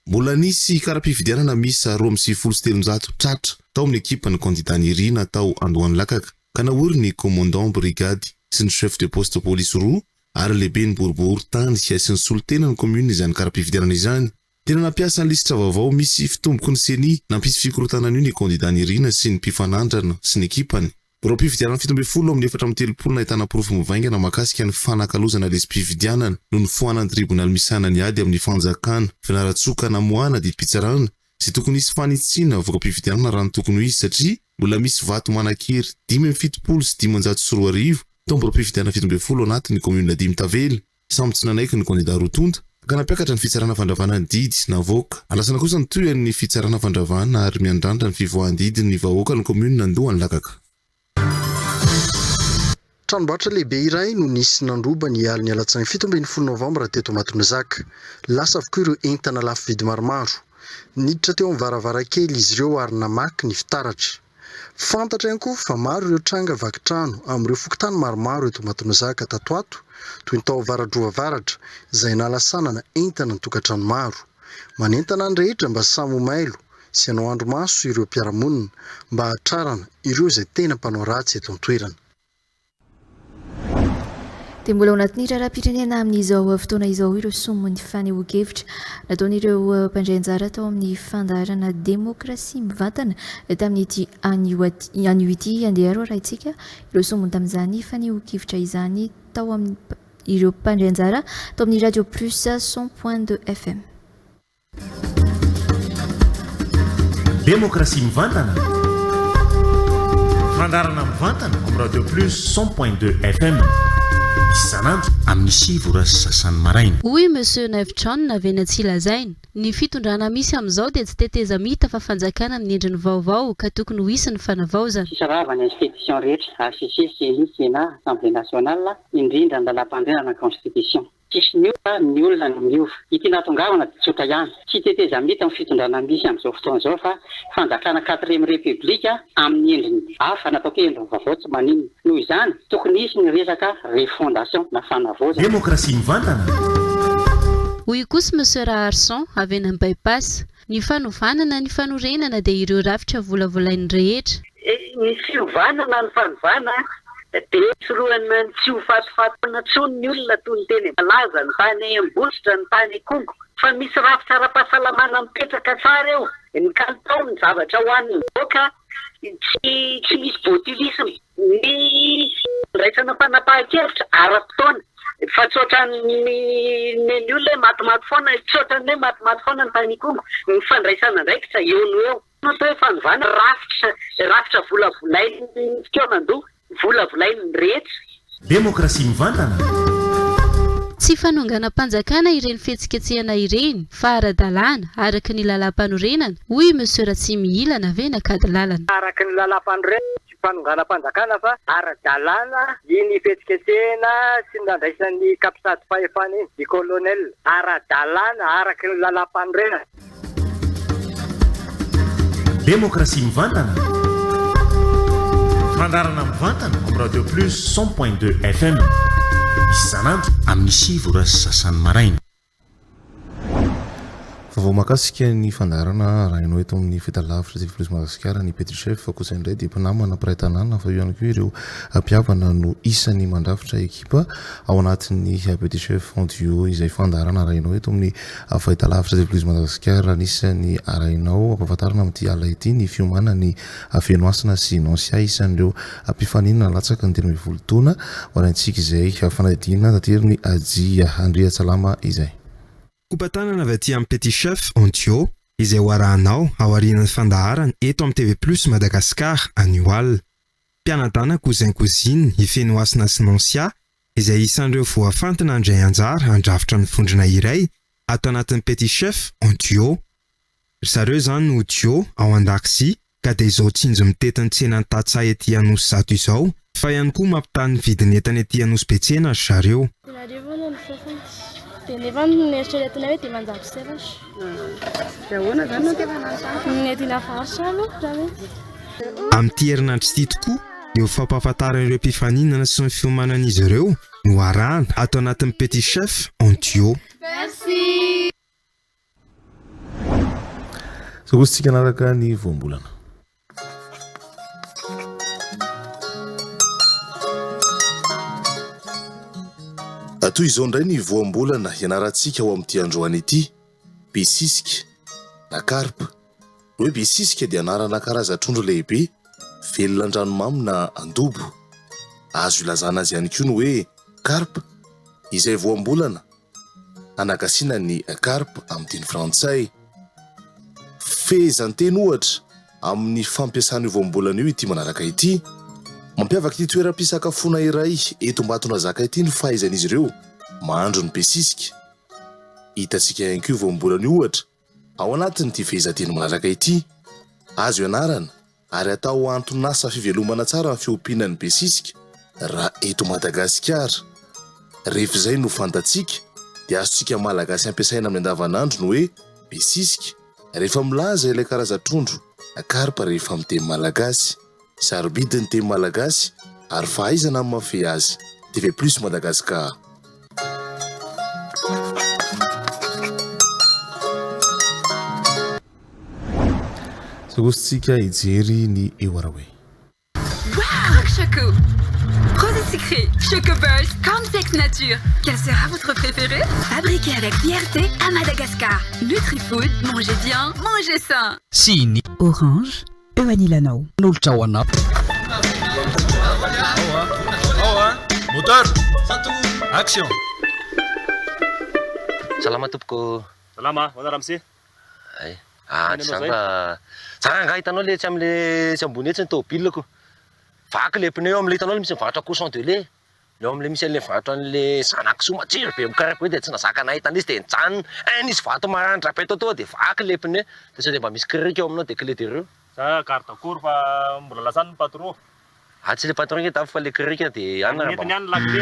Mbola nisy kara-pifidianana miisa 392 tratra tao amin'ny ekipan'ny kandida Nirina tao Andohanilakaka ka nahory ny commandant brigady sy ny chef de poste polisy roa. ary ny lehiben'ny boriborintany sy ny solontena ny kaominina izany kara-pifidianana izany. Tena nampiasa ny lisitra vaovao misy fitomboky ny Ceni nampisy fikorontanana io ny kandida Nirina sy ny mpifanandrana sy ny ekipany. Biraom-pifidianana 17 amin'ny 34 nahitana porofo mivaingana mahakasika ny fanakalozana lisi-pifidianana no nofoanan'ny tribonaly misahana ny ady amin'ny fanjakana Fianarantsoa ka namoahana didim-pitsarana izay tokony hisy fanitsiana voka-pifidianana raha ny tokony ho izy satria mbola misy vato manan-kery 2575 tao amin'ny biraom-pifidianana 17 anatin'ny kaominina dimy tavela. Samy tsy nanaiky ny kandida roa tonta ka nampiakatra ny fitsarana fandravana ny didy navoaka. Andrasana kosa ny tohiny ny fitsarana fandravana ary miandrandra ny fivoahan-didy ny vahoaka ny kaominina Andohanilakaka. Tranombarotra lehibe iray no nisy nandroba ny alin'ny alatsinainy 17 novambra teto Ambatonazaka. Lasa avokoa ireo entana lafo vidy maromaro. Niditra teo amin'ny varavarankely izy ireo ary namaky ny fitaratra. Fantatra ihany koa fa maro ireo tranga vaky trano amin'ireo fokontany maromaro eto Ambatonazaka tato ato, toy ny tao Avaradrova Avaratra, izay nahalasanana entana ny tokantrano maro. Manentana ny rehetra mba samy ho mailo sy hanao andrimaso ireo mpiara-monina mba hahatrarana ireo izay tena mpanao ratsy eto an-toerana. Dia mbola ao anatin'ny raharaham-pirenena amin'izao fotoana izao ireo somon'ny fanehoan-kevitra nataon'ireo mpandray anjara tao amin'ny fandaharana Demokrasia Mivantana tamin'ity anio anio ity. Andeha ary hoarahintsika ireo somony tamin'izany fanehoan-kevitra izany tao amin'ny ireo mpandray anjara tao amin'ny Radio Plus 100.2 FM. Demokrasia mivantana. Fandaharana mivantana amin'ny Radio Plus 100.2 FM. Isan'andro amin'ny sivy ora sy sasany maraina. Hoy Monsieur Naivo John avy eny Antsilazaina. Ny fitondrana misy amin'izao dia tsy tetezamita fa fanjakana amin'ny endriny vaovao ka tokony ho hisy ny fanavaozana. Tsisy rava ny institution rehetra, HCC, Ceni, Sénat, Assemblée nationale, indrindra ny lalàmpanorenana, constitution. Tsisy niova, ny olona no miova. Ity nahatongavana dia tsotra ihany. Tsy tetezamita ny fitondrana misy amin'izao fotoana izao fa fanjakana quatrième république amin'ny endriny hafa na ataoko hoe endriny vaovao tsy maninona. Noho izany, tokony hisy ny resaka refondation na fanavaozana. Demokrasia mivantana. Hoy kosa Monsieur Raharison avy eny amin'ny By-pass, Ny fanovana na ny fanorenana dia ireo rafitra volavolain'ny rehetra. Ny fiovana na ny fanovana dia sorohana ny tsy ho fatifatina intsony ny olona toy ny teny Ambalaza, ny tany Ambositra, ny tany Ikongo fa misy rafitra ara-pahasalamana mipetraka tsara eo, ny kalitaon'ny zavatra hohanin'ny vahoaka tsy tsy misy botulisme, ny fandraisana fanapahan-kevitra ara-potoana fa tsy ohatran'ny ny olona hoe matimaty foana, tsy ohatran'ny hoe matimaty foana ny tany Ikongo, ny fandraisana andraikitra eo no eo. No atao hoe fanovana rafitra, rafitra volavolain'ny fikaonandoha, volavolain'ny rehetra. Demokrasia mivantana. Tsy fanonganam-panjakana ireny fihetsiketsehana ireny fa ara-dalàna, araka ny lalàmpanorenana, hoy i Monsieur Ratsimihilana avy eny Ankadilalana. Araka ny lalàmpanorenana, tsy fanonganam-panjakana fa ara-dalàna iny fihetsiketsehana sy ny nandraisan'ny Capsat fahefana iny, ny Colonel. Ara-dalàna araka ny lalàmpanorenana. Demokrasia mivantana. Fandaharana mivantana amin'ny Radio Plus 100.2 FM. Isan'andro amin'ny sivy ora sy sasany maraina. Vaovao mahakasika ny fandaharana arahinao eto amin'ny fahitalavitra TV Plus Madagasikara ny Petit Chef kosa indray dia mpinamana mpiray tanàna fa eo ihany koa ireo mpihavana no isan'ny mandrafitra ekipa ao anatin'ny Petit Chef en duo izay fandaharana arahinao eto amin'ny Fahitalavitra TV Plus Madagasikara anisan'ny arahinao ampahafantarina amin'ity alina ity ny fiomanan'i Fenohasina sy Noncia isan'ireo mpifaninana latsaky ny 13 taona ho arahintsika izay fanadihadiana taterin'i Haja Andriatsalama izay. Kopa-tanana avy aty amin'ny Petit Chef en duo izay ho arahanao aorian'ny fandaharana eto amin'ny TV Plus Madagascar anio alina. Mpianadana cousin cousine i Fenohasina sy Noncia izay isan'ireo voafantina handray anjara handrafitra ny vondrona iray ato anatin'ny Petit Chef en duo. Ry zareo izany no duo ao an-dakozia ka dia izao tsinjo mitety ny tsenan'ny tantsaha ety Anosizato izao fa ihany koa mampitaha ny vidin'entana ety Anosibe tsena ry zareo. 1000 no fefany. Dia nefa noeritreretinay hoe 450. Dia ahoana izany no tena nanontany? Ny aty avaratra aloha raha mety. Amin'ity herinandro ity tokoa dia ho fampahafantarana ireo mpifaninana sy ny fiomanan'izy ireo no arahana ato anatin'ny Petit Chef en duo. Merci. Izao kosa isika hanaraka ny voambolana. Toy izao indray ny voambolana ianarantsika ao amin'ity androany ity, besisika na karpa. Ny hoe besisika dia anarana karazan-trondro lehibe, velona an-dranomamy na an-dobo. Azo ilazana azy ihany koa ny hoe karpa, izay voambolana anagasiana ny carpe amin'ny teny frantsay. Fehezanteny ohatra amin'ny fampiasana io voambolana io ity manaraka ity. Mampiavaka ity toeram-pisakafoana iray eto Ambatondrazaka ity ny fahaizan'izy ireo mahandro ny besisika. Hitantsika ihany koa io voambolana io ohatra ao anatin'ity fehezanteny manaraka ity. Azo ianarana ary atao ho anton'asa fivelomana tsara ny fiompiana ny besisika raha eto Madagasikara. Rehefa izay no fantatsika dia azontsika Malagasy ampiasaina amin'ny andavanandro ny hoe besisika rehefa milaza ilay karazan-trondro na karpa rehefa amin'ny teny malagasy. Sarobidy ny teny malagasy ary fahaizana ny mahafehy azy. TV Plus Madagascar. Zorosintsika hijery ny eo Arawe. Wow! Choco! Rose sucré, Choco Burst, Cornflakes Nature. Quel sera votre préféré? Fabriqué avec fierté à Madagascar. Nutrifood, mangez bien, mangez sain. Sy ny. Orange, eo anilanao. Nolotra ho anao. Moteur! Action! Salama tompoko. Salama, ahoana ramose? Hay. Ah, tsy zany fa za angaha hitanao le etsy amle etsy ambony etsy ny tômôbilako. Vaky le pneu amle hitanao le misy mivarotra cochon de lait. Le eo amle misy anle mivarotra anle zanakisoa matsiro be mikaraka be de tsy nahazaka nahita an'izy de nijanona. Ein nisy vato maranitra be tao tonga de vaky le pneu. De sao de mba misy krika eo aminao de clé de roue. Za garde cour fa mbola lasa any ny patron. Ah tsy le patron nge dafy fa le krika de any raha mba. Nentiny any la clé.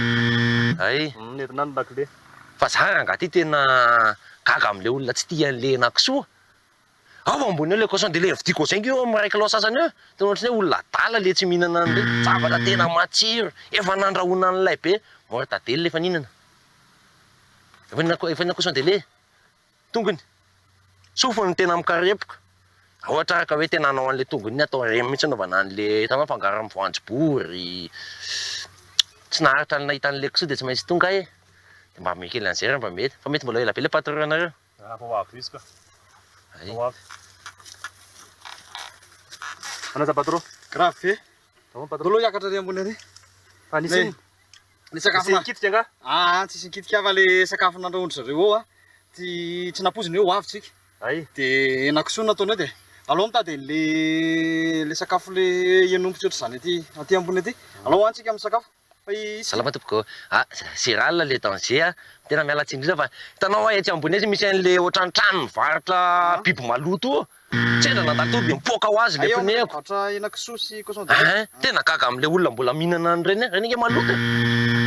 Hay. Nentiny any la clé. Fa za rangah ty tena gaga amle olona tsy tia anle henakisoa. Ao ambony eo le cochon de lait vidiko zay nge eo am iray kilao sasany eo. Tena ohatran'ny hoe olona adala le tsy mihinana anle. Zavatra tena matsiro. Efa nandrahoina an'ilay be. Mortadelle efa nihinana. Efa nihinana efa nihinana cochon de lait. Tongony. Sofiny no tena mikarepoka. Ohatra ary ka hoe tena hanao an'ilay tongony iny atao remy mihitsy anaovana an'ilay hitanao afangaro amin'ny voanjobory. Tsy naharitra ny nahita an'ilay kisoa dia tsy maintsy tonga aho e. Dia mba omeo kely an'izay raha mba mety. Fa mety mbola ela be ilay patrouille anareo. Ah, fa ho avy izy ka. Fa ho avy. Manasa patron. Grave be. Ahoana patron? Ndao aloha hiakatra ary ambony ary. Fa nisy inona? Le sakafo Nisy nikitika angaha? Aa tsisy nikitika fa le sakafo nandrahoan-dry zareo ao a, tsy tsy nampoiziny hoe ho avy tsika. Hay. De henakisoa no nataony eo de aleo mitady an'le le sakafo le hen'omby tsy ohatr'izany aty aty ambony aty. Alao any tsika misakafo fa isika. Salama tompoko. Ah, Gérald le danger a. Tena miala tsiny indrindra fa hitanao hoa etsy ambony etsy misy an'le ohatran'ny trano mivarotra biby maloto io. Sendra nandalo teo dia mipoaka ho azy le pneu-ko. Hein, tena gaga amin'le olona mbola mihinana an'ireny eh, ireny ange maloto e.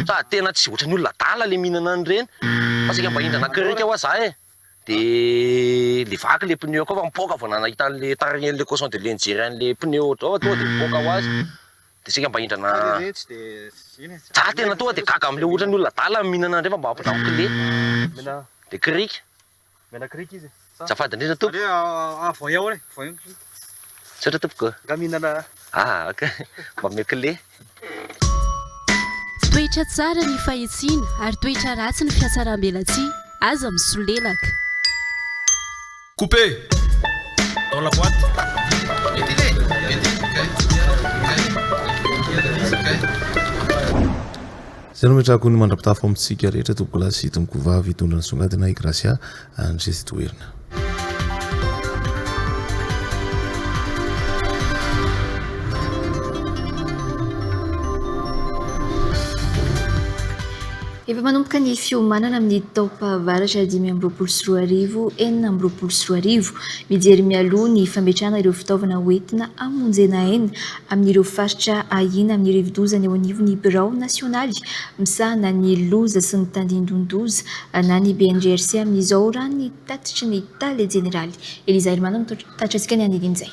Sady tena tsy ohatran'ny olona adala le mihinana an'ireny. Fa saika mba hindrana krika hoa za e. De le vaky le pneu-ko fa mipoaka vao nahita an'le tarehin'le cochon de lait nijery an'le pneu ohatr'izao fa tonga de mipoaka ho azy. De saika mba hindrana Za tena tonga de gaga amin'le ohatran'ny olona adala mihinana an'ireny fa mba ampindramo clé. De krika. Mena krika izy. Azafady indrindra tompoko. Allez, voyons allez, voyons. Misaotra tompoko. Nga mihinana. Ah, ok. Mba omeo clé. Toetra tsara ny fahitsiana ary toetra ratsy ny fihatsaram-belatsihy. Aza misolelaka. Couper dans la boite. Izay no ametrahako ny mandra-pitafo amintsika rehetra tompokolahy sy tompokovavy hitondra ny songadina i Gracia Andriasitoherina. Efa manomboka ny fiomanana amin'ny taom-pahavaratra 2025 2026. Mijery mialoha ny fametrahana ireo fitaovana hoentina hamonjena aina amin'ireo faritra ahiana amin'ny rivodoza ny eo anivon'ny birao nasionaly misahana ny loza sy ny tandindon-doza na ny BNGRC amin'izao raha ny tatitry ny tale jeneraly Eliza Hermana no tatitra antsika ny andinin'izay.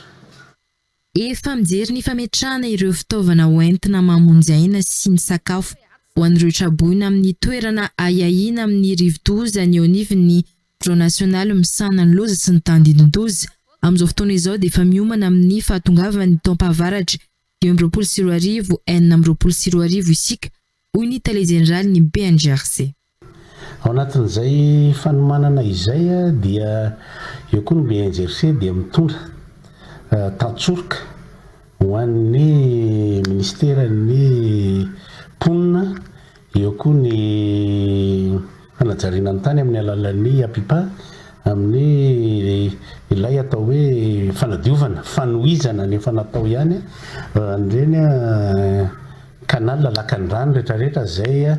Efa mijery ny fametrahana ireo fitaovana hoentina mamonjy aina sy ny sakafo ho an'ireo traboina amin'ny toerana ahiahiana amin'ny rivodoza ny eo anivon'ny Birao nasionaly misahana ny loza sy ny tandindon-doza. Amin'izao fotoana izao dia efa miomana amin'ny fahatongavan'ny taom-pahavaratra 2025 26 isika, hoy ny tale jeneralin'ny BNGRC. Ao anatin'izay fanomanana izay dia eo koa ny BNGRC dia mitondra tantsoroka ho an'ny minisiteran'ny mponina, eo koa ny fanajariana ny tany amin'ny alalan'ny APIPA amin'ny ilay atao hoe fanadiovana, fanohizana ny efa natao ihany an'ireny Canal lakan-drano retraretra izay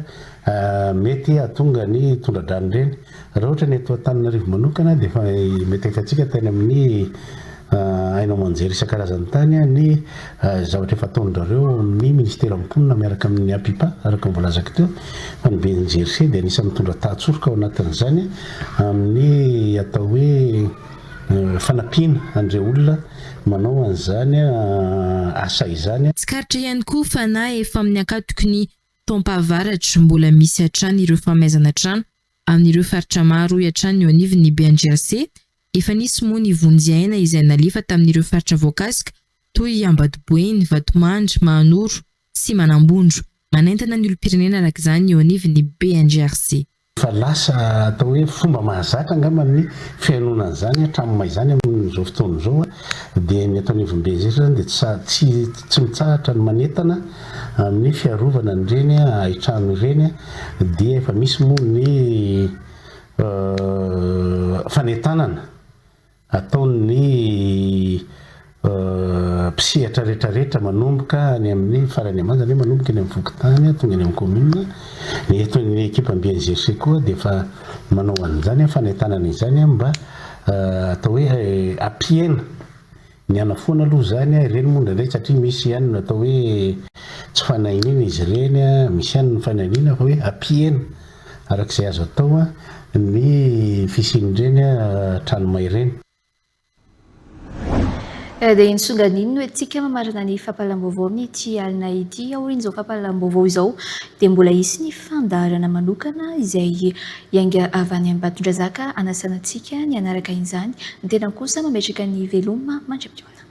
mety hahatonga ny tondra-drano ireny. Raha ohatra ny eto Antananarivo manokana dia efa mety efa antsika tany amin'ny haino aman-jery isan-karazany tany ny zavatra efa ataon-dRareo ao amin'ny ministeran'ny mponina miaraka amin'ny APIPA araka ny voalazako teo fa ny BNGRC dia anisan'ny mitondra tahatsoroka ao anatin'izany amin'ny atao hoe fanampiana an'ireo olona manao an'izany asa izany. Tsikaritra ihany koa fa na efa amin'ny ankatoky ny taom-pahavaratra, mbola misy hatrany ireo famaizana trano amin'ireo faritra maro hoy hatrany ny eo anivon'ny BNGRC. Efa nisy moa ny vonjy aina izay nalefa tamin'ireo faritra voakasika toy i Ambatoboeny, Vatomandry, Mahanoro sy Manambondro. Manentana ny olom-pirenena araka izany ny eo anivon'ny BNGRC. Efa lasa atao hoe fomba mahazatra angamba ny fihainoana an'izany hatramin'ny maha izany amin'izao fotoana izao dia ny eto anivon'ny BNGRC izany dia tsy tsy mitsahatra ny manentana amin'ny fiarovana an'ireny haitrano ireny dia efa misy moa ny fanentanana Ataon'ny mpisehatra rehetrarehetra manomboka any amin'ny farany ambany, izany hoe manomboka eny amin'ny fokontany, tonga eny amin'ny commune. Ny eto ny ekipan'ny BNGRC koa dia efa manao an'izany fanentanana izany mba atao hoe hampihena ny hanafoana aloha izany ireny moa indraindray satria misy ihany ny atao hoe tsy fanahiniana izy ireny, misy ihany ny fanahiniana fa hoe hampihena Araka izay azo atao ny fisian'ireny trano may ireny. Dia iny songadiny iny no entintsika mamarana ny fampahalalam-baovao amin'ity alina ity. Aorian'izao fampahalalam-baovao izao dia mbola hisy ny fandaharana manokana izay hiainga avy any Ambatondrazaka hanasana antsika ny hanaraka izany. Ny tenany kosa mametraka ny veloma mandra-pihaona.